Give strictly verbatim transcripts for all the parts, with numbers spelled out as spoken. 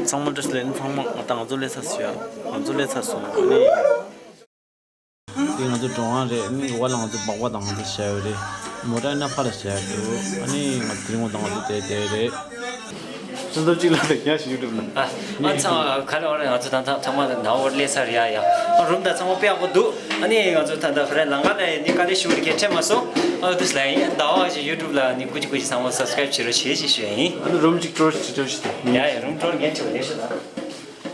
ཚང་མ་བཀྲ་ཤིས་བདེ་ལེགས། ཚང་མ་ང་དང་ང་ཚོ་སླེབས་ཚར་སོང་ཡ། ང་ཚོ་སླེབས་ཚར་སོང་། ཨ་ནི། འདི་ང་ཚོ་གྲོང་ཨ་རེད། ཨ་ནི་འོག་ལ་ང་ཚོ་སྦག་སྦག་དང་ང་ཚོ་བཞག་ཡོད་རེད། མོ་ཊ་ཡིན་ན་ཕར་ལ་བཞག་འདུག་ཨ་ནི་ང་ཚོ་དེ་རིང་ང་དང་ང་ཚོ་དེ་དེ་རེད། སྤྱི་ཚོགས་གཅིག་ལ་དེ་ཉག་ཞིག་ཡོད་འགྲོ་ན། ཨ་ཨ་ཚང་མ་ག་ལ་བ་རེད། ང་ཚོ་ད་ལྟ་ཚང་མ་ནང་བར་སླེབས་ཚར་ཡ་ཡ། ཨ་རུམ་ད་ཚང་མ་དཔེ་ཡག་པོ་འདུག་ཨ་ནི་ང་ཚོ་ད་ལྟ་ཁ་རེ་ལང་ཀ་ལ་ནི་དཀའ་ལས་ཞུ་བར་གལ་ཆེ་མ་སོང་། ཨ་དུས་ལ་ཡིན་ཟླ་བ་ཞིག་ཡུ་ཊུབ་ལ་ནི་སྐུ་མཁྱེན་སྐུ་མཁྱེན་ཚང་མ་སབ་སི་ཀ་རེབ་བྱེད་རོགས་བྱེད་ཞེས་ཞུ་ཡ་ཡིན། ཨ་ནི་རུམ་གཅིག་ཊུར་ཞིག་ཡ་ཡ་རུམ་ཊུར་ངས་ཁྲིད་པ་ལས་ཤོད་ད།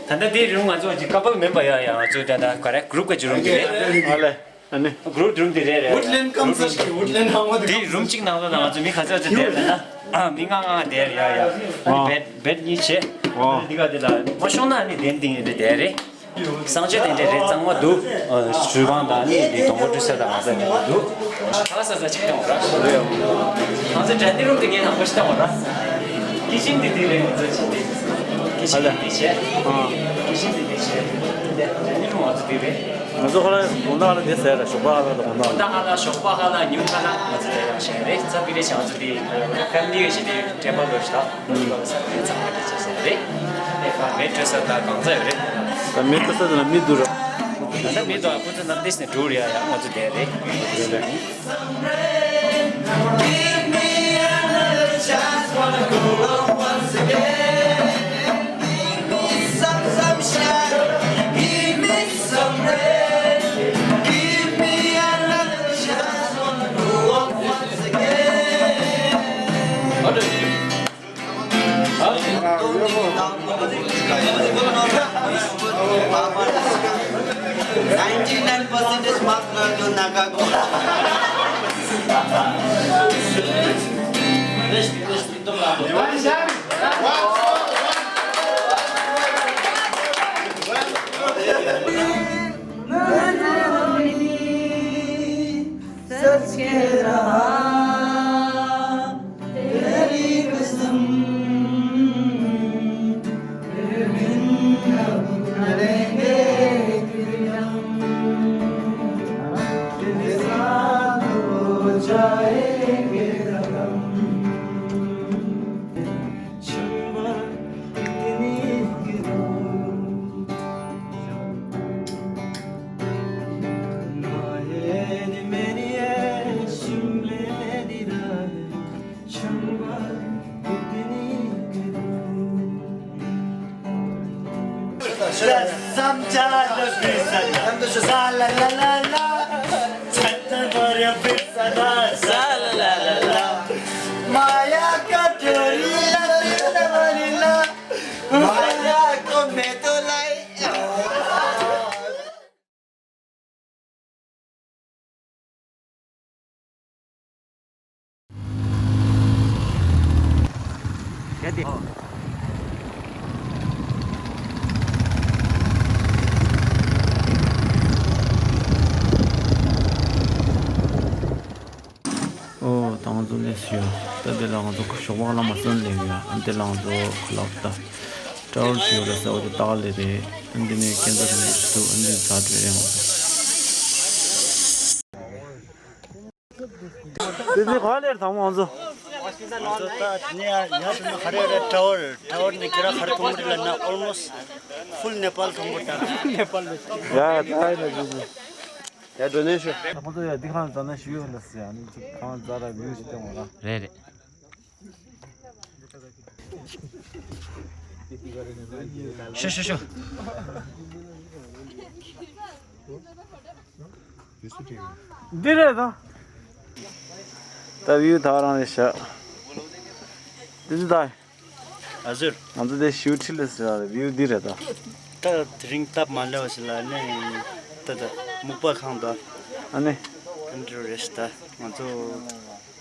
ད་ལྟ་འདིའི་རུམ་ང་ཚོ་ཅིག་ཀ་པལ་མིན་པ་ཡ་ཡ། ང་ཚོ་ད་ལྟ་ག་རེ་གུ་རུབ་ག་ཅིག་རུམ་དེ་རེད། ཨ་ལེ། ཨ་ནི། གུ་རུབ་རུམ་དེ་རེད་རེད། Woodland comes such woodland. འདིའི་རུམ་གཅིག་ནང་ལ་ང་ཚོ་མི་ག་ཚོད་ཅིག་བསྡད་རེད་ན། ཨ་མི་ལྔ་ལྔ་བསྡད་རེད་ཡ་ཡ། ཨ་ནི་བེད་བེད་གཉིས་བྱས། ཨ་ནི་འདི་ག་འདི་ལ་མ་ཤོང་ན་ཨ་ནི་གདན་འདི་ངེས་བསྡད་རེད། གསང་སྤྱོད་དེ་འདྲ་རེད་གཙང་མ་འདུག་ཨ་ཞུ་ཁང་དང་ནི་འདི་སྡོང་པོ་བཀྲུ་ས་དང་ང་ཚོ་འདི་འདུག་ཁ་ས་ས་ཅིག་བཏང་བ་ར། ང་ཚོ་འདྲ་འདི་རུམ་དེ་ངས་དང་པོ་ཞིག་བཏང་བ་ར། ཀི་ཆན་འདི་འདི་རེད། ང་ཚོ་ཆེན་འདི་ཀི་ཆན་འདི་བྱས། ཨ་ཀི་ཆན་འདི་འདི་བྱས། འདི་འདྲ་འདི་རུམ་ང་ཚོ་འདི་རེད། ང་ཚོ་ཁ་ལ་དགོང་དག་ལ་འདི་ཟེར་ར། ཞོགས་པ་ཁ་ལ་དང་དགོང་དག་ལ། དགོང་དག་ཁ་ལ་ཞོགས་པ་ཁ་ལ་ཉིན་ཁ་ལ་ང་ཚོ་འདི་ཡང་བྱས་རེད། ཚབ་ཀྱི་རེད་བྱས། ང་ཚོ་འདི་ཕེ་མི་ལི་ཞིག་འདི་སྤྲད་པ་ལོས་ཤི་ད། ལོས་ཤི་བ་ས་དེ་ཚང་མ་དེ་བྱས་ཟེར་རེད། ཨེ་ཁ་མེ་དྲོས་ས་ད་གང་ཚ་ཡོད་རེད། ད་མེ་དྲོས་ས་དེ་ལ་མི་འདུག་ར། ད་མི་འདུག་ཁོ་ཚོ་ནམ་དེ་ནས་འགྲོ་རེད་ཡ་ཡ། ང་ཚོ་བསྡད་རེད། Ninety nine percentage mark got to Naga. सच कह रहा, तेरी कसम, तेरे बिन अब न रहेंगे फिर हम। तेरे साथ हो जाएंगे खत्म। क्षण भर इतनी गिरो। ཨོ། ད་ང་ཚོ་སླེབས་ཡོད། ད་འདི་ལ་ང་ཚོ་ཞོགས་པ་ལ་མ་སོན་སླེབས་ཡོད། ཨ་འདི་ལ་ང་ཚོ་ཁ་ལག་ད་ཊ་ཝར་ཞིག་ཡོད་ལ་ས་འོ་དེ་ཏག་ལེ་རེད། ཨ་འདི་ནས་སྐྱེ་འཚར་རིང་པོ་ཞིག་འདུག་ཨ་འདི་ཛ་འགྲོ་རེད་ང་ཚོ། དེ་ནས་ག་ལེར་དང་པོ་ང་ཚོ། ང་ཚོ་ད་དེ་ནས་ཡར་ཡར་ཕྱིན་ན་ག་རེ་རེད། ཊ་ཝར། ཊ་ཝར་ནས་ཁྱེད་རང་ག་རེ་མཐོང་གི་རེད་ལབ་ན་almost full Nepal མཐོང་གི་རེད་ད། ནེ་པཱལ་ལ། ཡ་ད་ཡིན་ན་ཇི་ཇི། ཡ་འགྲོ་ནས་ཤོད། ད་ཁོ་ཚོ་ཡ་འདི་གང་འཛའ་ན་ཞུ་ཡོད་ལ་ཟེར། ཨ་ནི་ཚོ་གང་འཛའ་ར་ལུས་ཞིག་སྟོན་འོང་ར། རེད་རེད། ཤོ་ཤོ་ཤོ། འདི་རེད་ད། ད་བིའུ་ད་རང་རེད་ཤག་འདི་འདི་ད། ཨ་ཟུར། ང་ཚོ་དེ་ཞུ་ཁྲི་ལ་ཟེར་བ་རེད། བིའུ་འདི་རེད་ད། ད་དེ་རིང་སྟབས་མ་ལེགས་པ་ཞིག་ལ་ནི། ད་ད་སྨུག་པ་ཁང་དང་། ཨ་ནི། ཨ་འདྲ་རེད་ད། ང་ཚོ་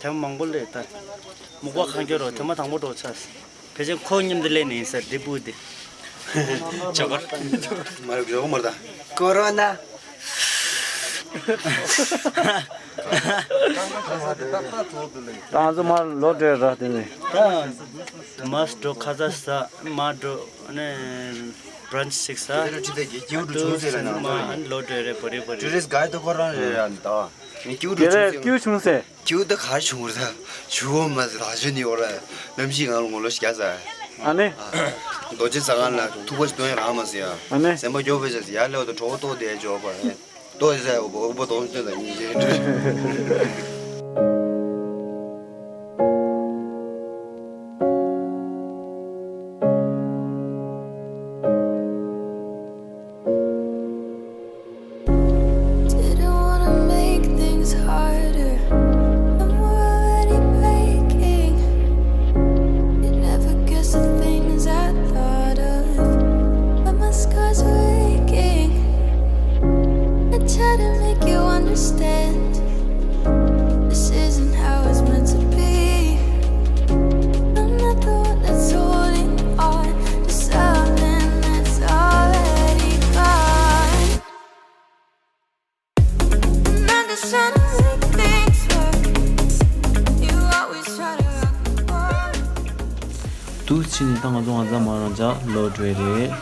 ཐེངས་མ་མང་པོ་སླེབས་ད། སྨུག་པ་ཁང་སྐྱོར་རོགས་ཐེངས་མ་དང་པོ་འགྲོ་ཚར། ཕལ་ཆེར་ཁོ་མཉམ་དུ་སླེབས་ནི་ཡིན་ས་འབྲས་སྤུངས་དེ། ཇོ་གར། མ་རེད་ཇོ་གར་མ་རེད་ད། ཀོ་རོ་ན། ད་ང་ཚོ་མར་ལོག་འགྲོ་ར་དེ་ནས། ད་མར་འགྲོ། ཁ་ཟས་ཟ། མར་འགྲོ། ཨ་ནི་བྷ་རན་ཆི་ཞིག་ཟ། དེ་རུ་ཁྲིད་དེ་གི་ཀྱིའུ་ཀྲུ་ཆུང་ཟེར་ལ་ནང་ཙང་། ཨ་ནི་ལོག་འགྲོ་རེད། བོ་རེད་བོ་རེད། ཊུ་རི་སི་ཊི་གྷའི་ཌི་དེ་ཁོ་རང་རེད་ཡ། ད་ངས་ཀྱིའུ་ཀྲུ་ཆུང་ཟེར། ཀྱིའུ་ད་ག་རེ་བྱུང་རེད། ཞུ་བ་མ་ཟད་རང་ཞུ་ནི་ཡོད་ར། གནམ་གཤིས་ང་ལ་ངོ་ལོ་ཞིག་རྒྱག་ཟ། ཨ་ནི། རྡོ་རྗེ་ཟ་ཁང་ལ་ཐུག་པ་ཞིག་སྟོན་ཡ་རང་མ་ཟེར་ཡ། ཨ་ནི། སེམས་པ་སྐྱོ་བོ་བྱས་ཡར་སླེབས་དུས་གྲོད་ཁོག་ལྟོགས་བསྡད་ཡ་ཅོག་པ་རེད། ལྟོ་ཟ་ཡོད་པ་ཨུ་པ་དོང་སྟོན་དང་གཉིས་ཆེན་འདྲ། Didn't wanna make things harder. I'm already breaking. You never guess the things I thought of. But my scars are aching. I try to make you understand. This isn't how it's meant to be. I'm not the one that's holding on to something that's already gone. And I'm just trying to make things work. You always try to rock the boat. དུ་ཕྱིན་ནས་ད་ང་ཚོ་ང་ཚང་མ་རང་ཅག་ལོག་འགྲོ་ཡི་རེད།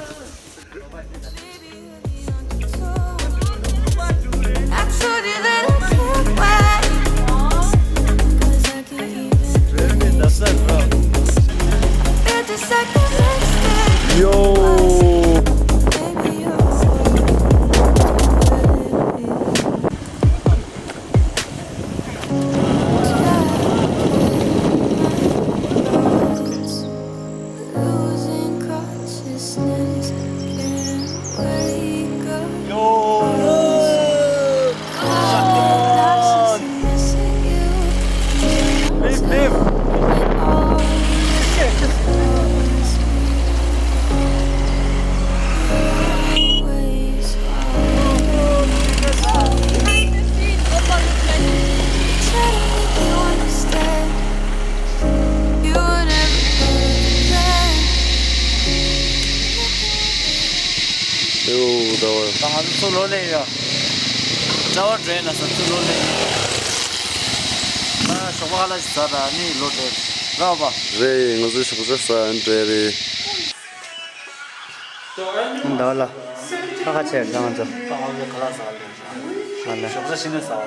Losing consciousness, can't wake up. Yo. Missing you. Leave, leave. Always. Try to make you understand. ཨེའོ་ཟླ་བ། ད་ང་ཚོ་ཚུར་ལོག་སླེབས་ཡོད། ཟླ་བ་འགྲོ་ཡིན་ན་ས་ཚུར་ལོག་སླེབས་ཡིན། ང་ཞོགས་པ་ཁ་ལག་ཞིག་ཟ་དང་ནི་ལོག་འགྲོ་རེད་པ། རེད། ང་ཚོ་ཞོགས་ཇ་ཟ་འགྲོ་ཡ་རེད། ཟླ་བ་ལ། ཁ་ཁ་ཆེ་ང་ཚོ། ད་ང་ཚོ་ཁ་ལག་ཟ་སླེབས་ཤག་ང་ལ། ཞོགས་ཇ་ཕྱི་ནས་ཟ་བ།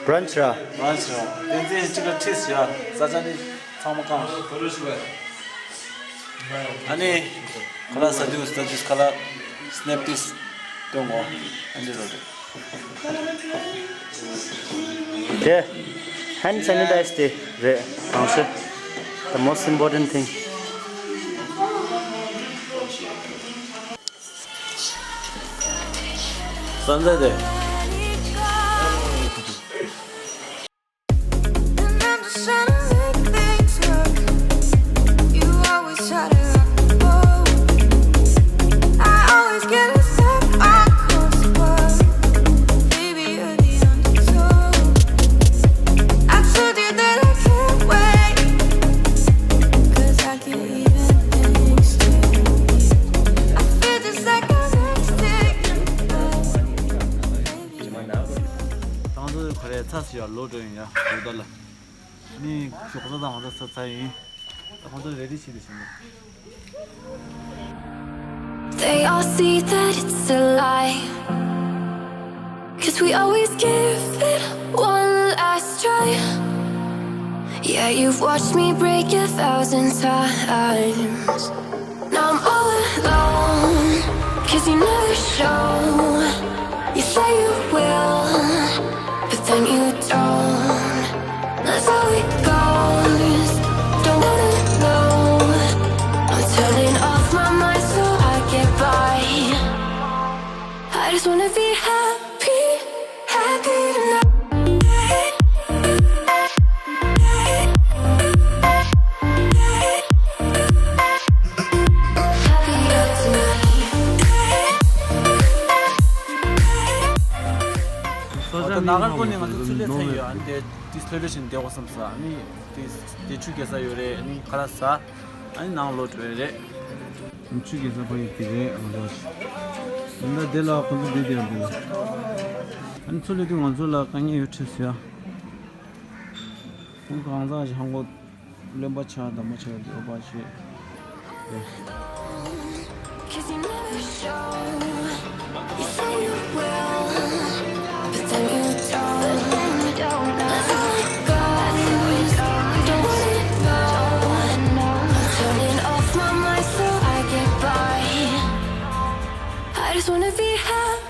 བྷ་རན་ཆི་ར། བྷ་རན་ཆི་ར། བསྟན་འཛིན་གཅིག་ལ་ཁྲིས་བྱས། ས་ཆ་ནི། ཚང་མ་བཀང་། ཨ་ནི། ཁ་ལག་ཟ་དུས་ཟ་དུས་ཁ་ལག་སི་ནེབ་ཏིས་སྟོན་དགོས། ཨ་འདི་རོ་རེད། དེ་ཧེན་ཌི་སེ་ནི་ཊའི་ཛི་དེ་རེད། གང་ཤེས། The most important thing. ས་འཛད་དེ། ད་ང་ཚོ་ག་རེ་ཚ་སི་ཡར་ལོག་འགྲོ་ཡིན་ཡ། འགྲོ་ད་ལ། ནི་ཞོགས་ཇ་དང་ང་ཚོ་ཚ་ཚ་ཡིན། ད་ཁོང་ཚོ་རེ་ཌི་བྱེད་དུ་ཕྱིན་ནས། They all see that it's a lie. 'Cause we always give it one last try. Yeah, you've watched me break a thousand times. Now I'm all alone, 'cause you never show. You say you will, but then you don't. That's how it goes. Don't wanna know. I'm turning off my mind so I get by. I just wanna be happy, happy tonight. Happy tonight. ད་ནཱ་གར་སྐོར་ནས་ང་ཚོ་ཚུར་སླེབས་ཚར་ཡོད། ཨ་ནི་དེ་དེ་ལྷོད་ལྷོད་བྱས་ནས་བསྡད་དགོས་བསམ་སོང་། ཨ་ནི་དེ་དེ་ཆུ་རྐྱལ་ས་ཡོད་རེད། ཨ་ནི་ཁ་ལག་ཟ། ཨ་ནི་ནང་ལོག་འགྲོ་ཡ་རེད། ཆུ་རྐྱལ་ས་ཕ་གི་དེ་རེད། ང་ཚོ་ད་དེ་ལ་ཁོང་ཚོ་བསྡད་བསྡད་ཡོད་རེད། ཨ་ནི་ཚུར་སླེབས་དུས་ང་ཚོ་ལ་དཀའ་ངལ་ཡོད་ཁྲིད་སོང་ཡ། ཁོང་གང་ཟག་ཞིག་ཧང་གོ་རློན་པ་ཆགས་འདམ་པ་ཆགས་འདི་འོ་པ་ཆེ། Cause you never show. You say you will, but then you don't. That's how it goes. Don't wanna know. I'm turning off my mind so I get by. I just wanna be happy.